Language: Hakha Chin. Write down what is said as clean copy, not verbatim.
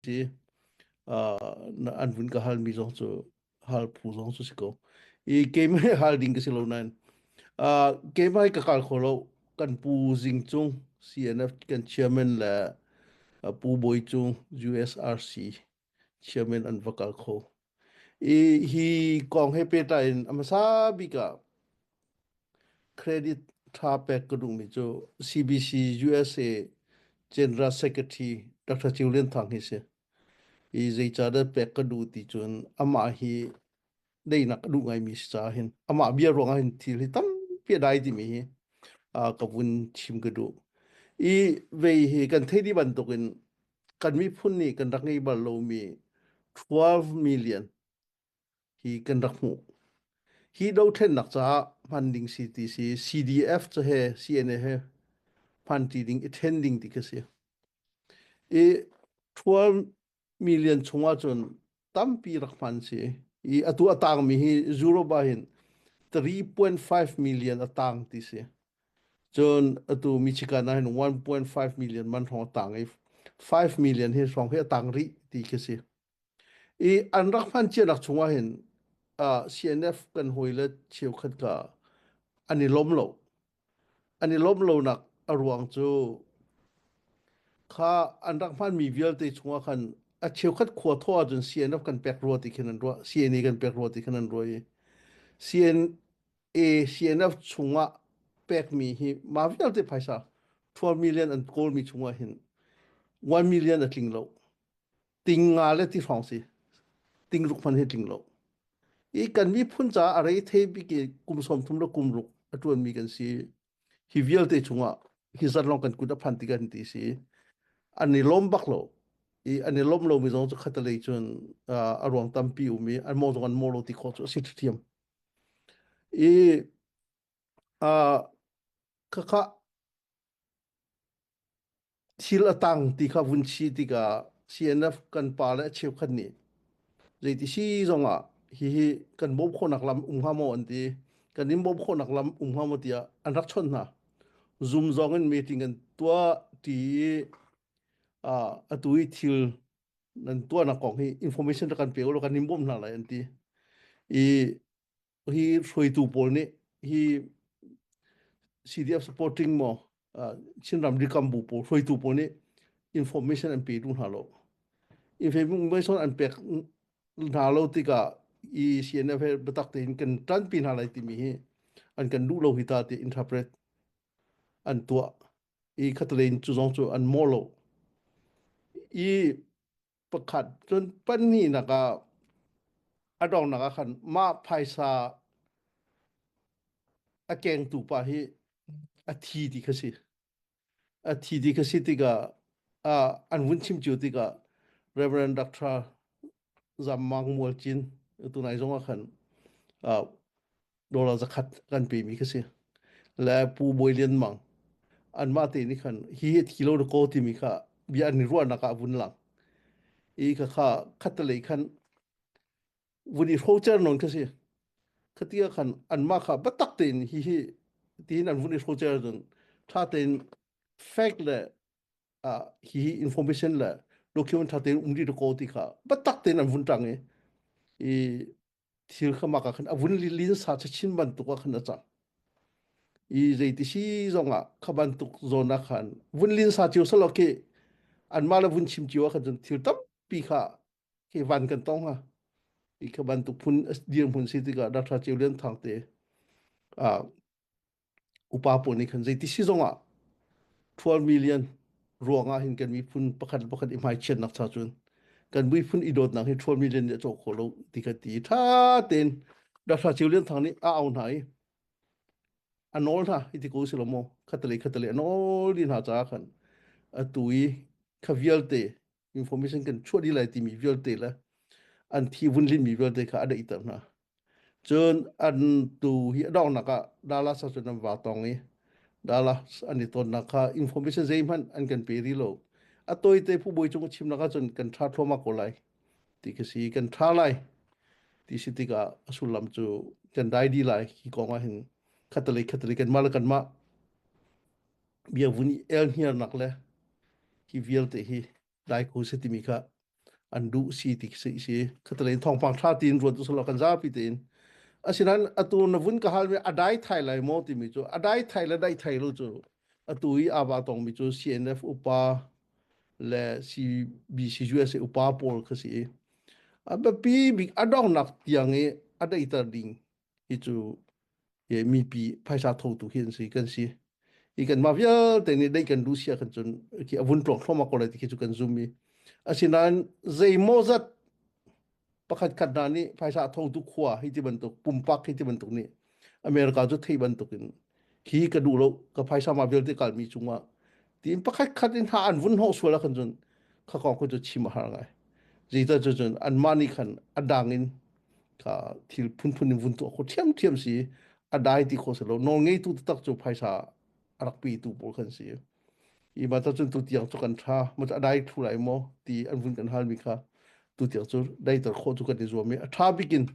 Si an vun ka halmi zong cu hal phu zong cu si ko. I keimah hal ding ka si lo nain keimah ka kal kho lo kan pu Zing Cung CNF kan chairman le Pu Bawi Cung USRC chairman an va kal kho. I hi kong he pehtlai in a hmasa bik ah Credit ṭha pek ka duhmi cu CBC USA General Secretary Dr. Ceu Lian Thang hi si. I zeicahdah pek ka duh ti cun amah hi deinak a duh ngaimi si caah hin amah bia ruangah hin thil hi tampi a dai timi hi ka vun chim ka duh. I vei hi kan theih dih bantukin kan miphun nih kan rak ngei bal lomi 12 million hi kan rak hmuh. Hi dothlennak caah hman ding si ti si CDF cu he CNA he hman ti ding i then ding ti khi si. I 12 million chung ahcun tampi rak hman si. I atu a tangmi hi Europe ah hin 3.5 million a tang ti si. Cun atu Michigan ah hin 1.5 million man hrawng a tang i 5 million hi hrawng hi a tang rih ti khi si. I an rak hman cianak chungah hin CNF kan hawile cheukhat kha an i lawm lo. An i lawmh lonak a ruang cu kha an rak hmanmi vialte chungah khan a cheukhat khua thaw ahcun CNF kan pek rua ti khin an ruah, CNA kan pek rua ti khin an ruah i CNA, CNF chungah pekmi hi mah vialte phaisa 12 million an kawlmi chungah hin 1 million a tling lo. Ting nga le ti hrawng si. Ting ruk hmanh hi tling lo. I kan miphun caah a rei thei bik i kum 30 le kum ruk a ṭuanmi kan si. Hi vialte chungah hi zat lawng kan kut a phan ti kan ti si. An i lawm bak lo. I an i lawm lomi zong cu khatalei cun a ruang tampi um i an maw zong an maw lo ti khawh cu a si ṭhiam. I uh, khakha Thil a tang ti kha vun chi tikah CNF kan pa le a cheukhat nih zeiti si zongah hihi kan bawmh khawhnak lam um hnga maw an ti. Kan in bawmh khawhnak lam um hnga maw tiah an rak chawnh hna. Zoom zong in meeting an tuah ti i atu i thil nan tuahnak kong hi information rak kan pe u law kan in bawmh hna lai an ti. I hi hruaitu pawl nih hi CDF supporting maw Chinram rikam bu pawl hruaitu pawl nih information an pe duh hna lo. Information an pek hna lo tikah i CNF he biatak tein kan ṭanpi hna lai timi hi an kan duh lo hi ta ti interpret an tuah i khatalei cu zong cu an mawh lo. I pakhat cun pahnihnak ah a donghnak ah khan mah phaisa a kengtu pa hi a thi ti kha si a thi ti kha si tikah uh, an vun chim cio tikah Reverend Dr. Zammang Mual Cin tunai zong ah khan uh, dollar zakhat kan pemi kha si le Pu Bawi Lian Mang anmah te nih khan hi hi thi lo ko timi kha bia an i ruahnak ah vun lang i kha kha khattelei khan vun i hrocer non kha si khatia khan anmah kha biatak tein hi hi tiin an vun i hrocer cun tha tein fact le uh, hi hi information le document tha tein um ri ko ti kha biatak tein an vun tang i i thil kha maka khan a vun lin sa chin bantuk ah khan a cang i zeiti si zongah kha bantuk zawn ah khan vun lin sa cio salo khi anmah le vun chim cio ah khan cun thil tampi kha khi van kan tong ha i kha bantuk phun dirhmun si tikah Dr. Ceu Lian Thang te upa pawl nih khan zeiti si zongah 12 million ruangah hin kan miphun pakhat le pakhat i hmaichiatnak cha cun kan miphun i dawtnak hi 12 million nih a cawk khawh lo ti ka ti tha tein Dr. Ceu Lian Thang nih a au hna i a nawl hna hi ti ko si lo maw khatalei khatalei a nawl dih hna caah khan atu i kha vialte information kan chuah dih lai timi vialte le an thi vun linmi vialte kha a daihter hna Cun an tu hi a donghnak ah Dallas ah cun an vaa tong i Dallas an i tonnak kha information zeihmanh an kan pe rih lo. A tawite phu bawi cung chimnak ahcun kan ṭha thluahmah ko lai ti ka si. Kan ṭha lai ti si tikah a sullam cu kan dai dih lai hi kong ah hin khatalei khatalei kanmah le kanmah bia vun i el hniarnak le hi vialte hi dai ko si timi kha. an duh si ti si si khatalei thawngpang tha tiin ruat usalaw kan zapi tein. Asinain atu na vun ka halmi a dai thai lai maw timi cu a dai thai le dai thai lo cu atu i aa tongmi cu CNF upa le CBC USA upa pawl kha si i a biapi bik a donghnak tiang i a daiter ding hi cu hi mipi phaisa thotu hi an si kan si i kanmah vialte nih deih kan duh sia kan cun khi a vun tluang thluahmah ko lai ti khi cu kan zum i asinain zeimawzat pakhat khat hna nih phaisa thotu khua hi ti bantuk pumpak hi ti bantuk nih America cu thei bantuk in hi ka duh lo ka phaisa ma vialte kalmi cungah tiin pakhat khat in ha an vun hnawh sual ah khan cun kha kong khu cu chim a har ngai zeicah cu cun anmah nih khan a dang in kha thil phunphun in vun tuah kho ṭhiamṭhiam si a dai ti kho si lo nawl ngeitu taktak cu phaisa a rak petu pawl khan si i mah cun tu tiang cu kan ṭha ma a dai thlu lai maw ti an vun kan halmi kha tu tiang cu daiter khawh cu kan i zuam i a ṭha bik in.